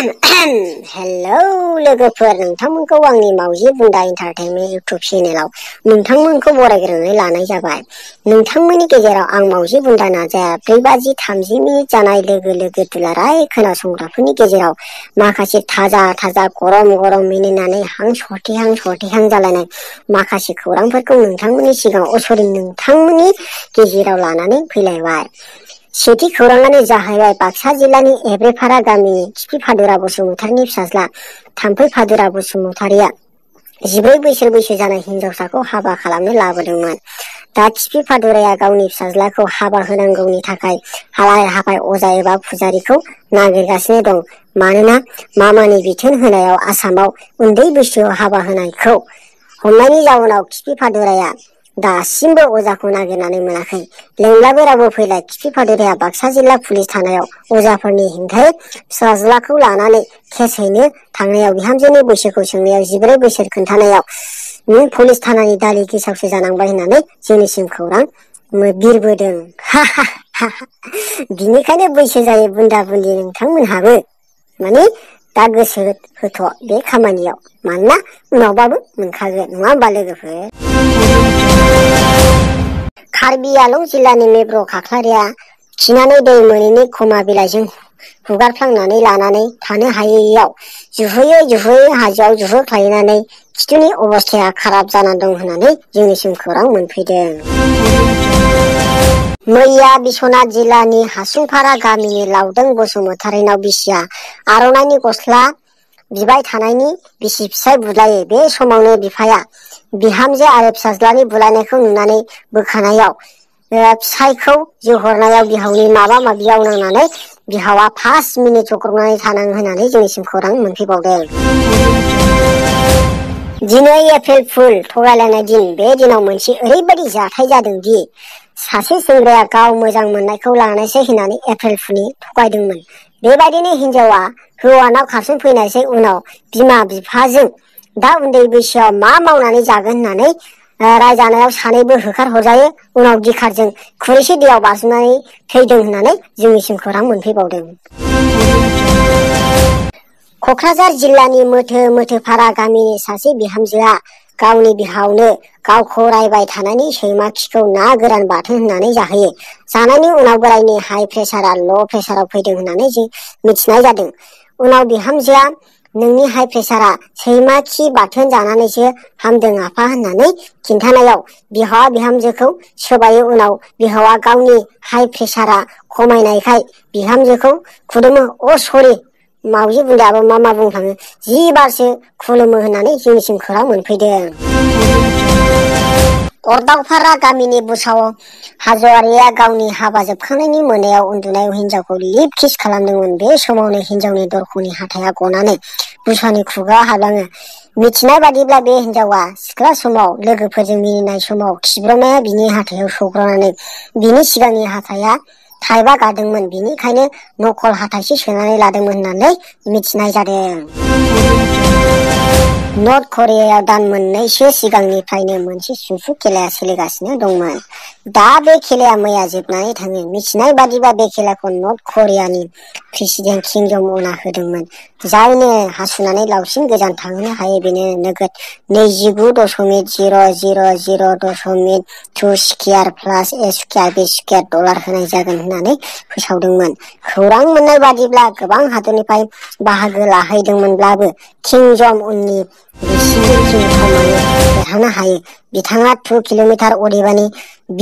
Hello लोगोफोर, नोंथांमोनखौ आंनि मावजि बुन्दा एन्टारटेनमेन्ट इउटुब चेनेलाव नोंथांमोनखौ बरायग्रोनानै लानाय जाबाय। नोंथांमोननि गेजेराव आं मावजि बुन्दा नाजाया 4:30 मिनिट जानाय लोगो लोगो दुलाराय खोनासंग्राफोरनि गेजेराव माखासे थाजा गरम मिनिनानै हां सरथेहां जालायनाय माखासे खौरांफोरखौ नोंथांमोननि सिगाङाव नोंथांमोननि गेजेराव लानानै फैलायबाय। सेथि खौराङानो जाहैबाय बाक्सा जिल्लानि एब्रेफारा गामिनि खिफि फादुरा बसुमतारिनि फिसाज्ला थाम्फै फादुरा बसुमतारिया 14 बोसोर बैसो जानाय हिनजावसाखौ हाबा खालामनो लाबोदोंमोन। दा खिफि फादुराया गावनि फिसाज्लाखौ हाबा होनांगौनि थाखाय हालाय-हाफाय अजा एबा फुजारिखौ नागिरगासिनो दं। मानोना मामानि बिथोन होनायाव आसामाव उन्दै बैसोआव हाबा होनायखौ हमनायनि जाउनाव खिफि फादुराया दासिमबो अजाखौ नागिरनानै मोनाखै। लेंब्लाबो रावबो फैला खिफि फादुराया बाक्सा जिल्ला पुलिस थानायाव अजाफोरनि हेंथायै फिसाज्लाखौ लानानै केस हैनो थांनायाव बिहामजोनि बैसोखौ सोंनायाव 14 बोसोर खोन्थानायाव पुलिस थानानि दालि गेसावसो जानांबाय होननानै जोंनिसिम खौरां बिरबोदों। बिनिखायनो बैसो जायै बुन्दा बुन्दि नोंथांमोनहाबो दा गोसो होथ' बे खामानियाव, मानोना उनावबाबो मोनखागोन, नङा होमबा लोगोफोर? कार्बि आलं जिल्लानि मेब्र खाख्लारिया खिनानै दै मोनैनि खमा बिलाइजों हुगारफ्लांनानै लानानै थानो हायैयाव जुहुयै हाजोआव जुहुख्लायनानै खिथुनि अबस्थाया खाराब जानानै दं होननानै जोंनिसिम खौरां मोनफैदों। मैया बिश्वनाथ जिल्लानि हासुंफारा गामिनि लावदों बसुमतारिनाव बिसिया आर'नाइनि गस्ला बिबाय थानायनि बिसि फिसाय बुलायो। बे समावनो बिफाया बिहामजो आरो फिसाज्लानि बुलायनायखौ नुनानै बोखानायाव फिसायखौ जोहरनायाव बिहावनि माबा माबियाव नांनानै बिहावा 5 मिनिट जग्रबनानै थानाङो होननानै जोंनिसिम खौरां मोनफैबावदों। दिनै एप्रिल फुल थगायलायनाय दिन। बे दिनाव मोनसे ओरैबायदि जाथाय जादों दि सासे सेंग्राया गाव मोजां मोननायखौ लानोसै होननानै एप्रिल फुलनि थगायदोंमोन। बेबायदिनो हिनजावा हौवानाव खारसनफैनायसै। उनाव बिमा बिफाजों दा उन्दै बैसोआव मा मावनानै जागोन होननानै रायजानायाव सानैबो होखार हरजायो। उनाव गिखारजों खुरैसे दैयाव बाज्रुमनानै थैदों होननानै जोंनिसिम खौरां मोनफैबावदों। कक्राझार जिल्लानि मोथोफारा गामिनि सासे बिहामजोआ गावनि बिहावनो गावखौ रायबाय थानायनि सैमा खिखौ ना गोरान बाथोन होननानै जाहोयो। जानायनि उनाव बोरायनि हाइ प्रेसारआ ल' प्रेसाराव फैदों होननानै जों मिथिनाय जादों। उनाव बिहामजोआ नोंनि हाइ प्रेसारआ सैमा खि बाथोन जानानैसो हामदों आफा होननानै खिन्थानायाव बिहावा बिहामजोखौ सोबायो। उनाव बिहावा गावनि हाइ प्रेसारआ खमायनायखाय बिहामजोखौ खुदुमो। सरि मावजि बुन्दायाबो मा बुंफ्लाङो, 10 बारसो खुलुमो होननानै जोंनिसिम खौरां मोनफैदों। अरदावफारा गामिनि बुसाव हाज'वारिया गावनि हाबा जोबखांनायनि मोनायाव उन्दुनायाव हिनजावखौ लिप किस खालामदोंमोन। बे समावनो हिनजावनि दरखंनि हाथाया गनानै बुसावनि खुगायाव हाबलाङो। मिथिनाय बादिब्ला बे हिनजावा सिख्ला समाव लोगोफोरजों मिनिनाय समाव खिब्रनाया बिनि हाथायाव सौग्रावनानै बिनि सिगांनि हाथाया थाइबा गादोंमोन। बिनिखायनो नखल हाथायसो सोनानै लादोंमोन होननानै मिथिनाय जादों। नर्थ करियायाव दान मोननैसो सिगांनिफ्रायनो मोनसे सुसु खेलाया सोलिगासिनो दंमोन। दा बे खेलाया मैया जोबनानै थाङो। मिथिनाय बादिबा बे खेलाखौ नर्थ करियानि प्रेसिडेन्ट किम जं उनआ होदोंमोन। जायनो हासुनानै लावसिन गोजान थांहोनो हायो बेनो नोगोद 29.000.2 स्क्वायर प्लास ए स्क्वायर बि स्क्वायर डलार होनाय जागोन होननानै फोसावदोंमोन। खौरां मोननाय बादिब्ला गोबां हादरनिफ्राय बाहागो लाहैदोंमोनब्लाबो किम जं उननि बिसिगि किम थमानो देरहानो हायो। बिथाङा 2 किल'मिटार अदेबानि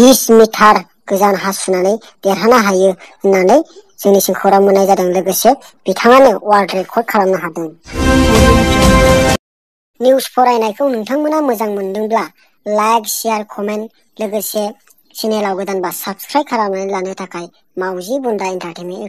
20 मिटार गोजान हासुनानै देरहानो हायो होननानै जोंनिसिम खौरां मोननाय जादों। लोगोसे बिथाङानो वार्ल्ड रेकर्ड खालामनो हादों। निउस फरायनायखौ नोंथांमोना मोजां मोनदोंब्ला लाइक, शेयार, कमेन्ट, लोगोसे चेनेलाव गोदानबा साबस्क्राइब खालामनानै लानो थाखाय मावजि बुन्दा एन्टारटेनमेन्ट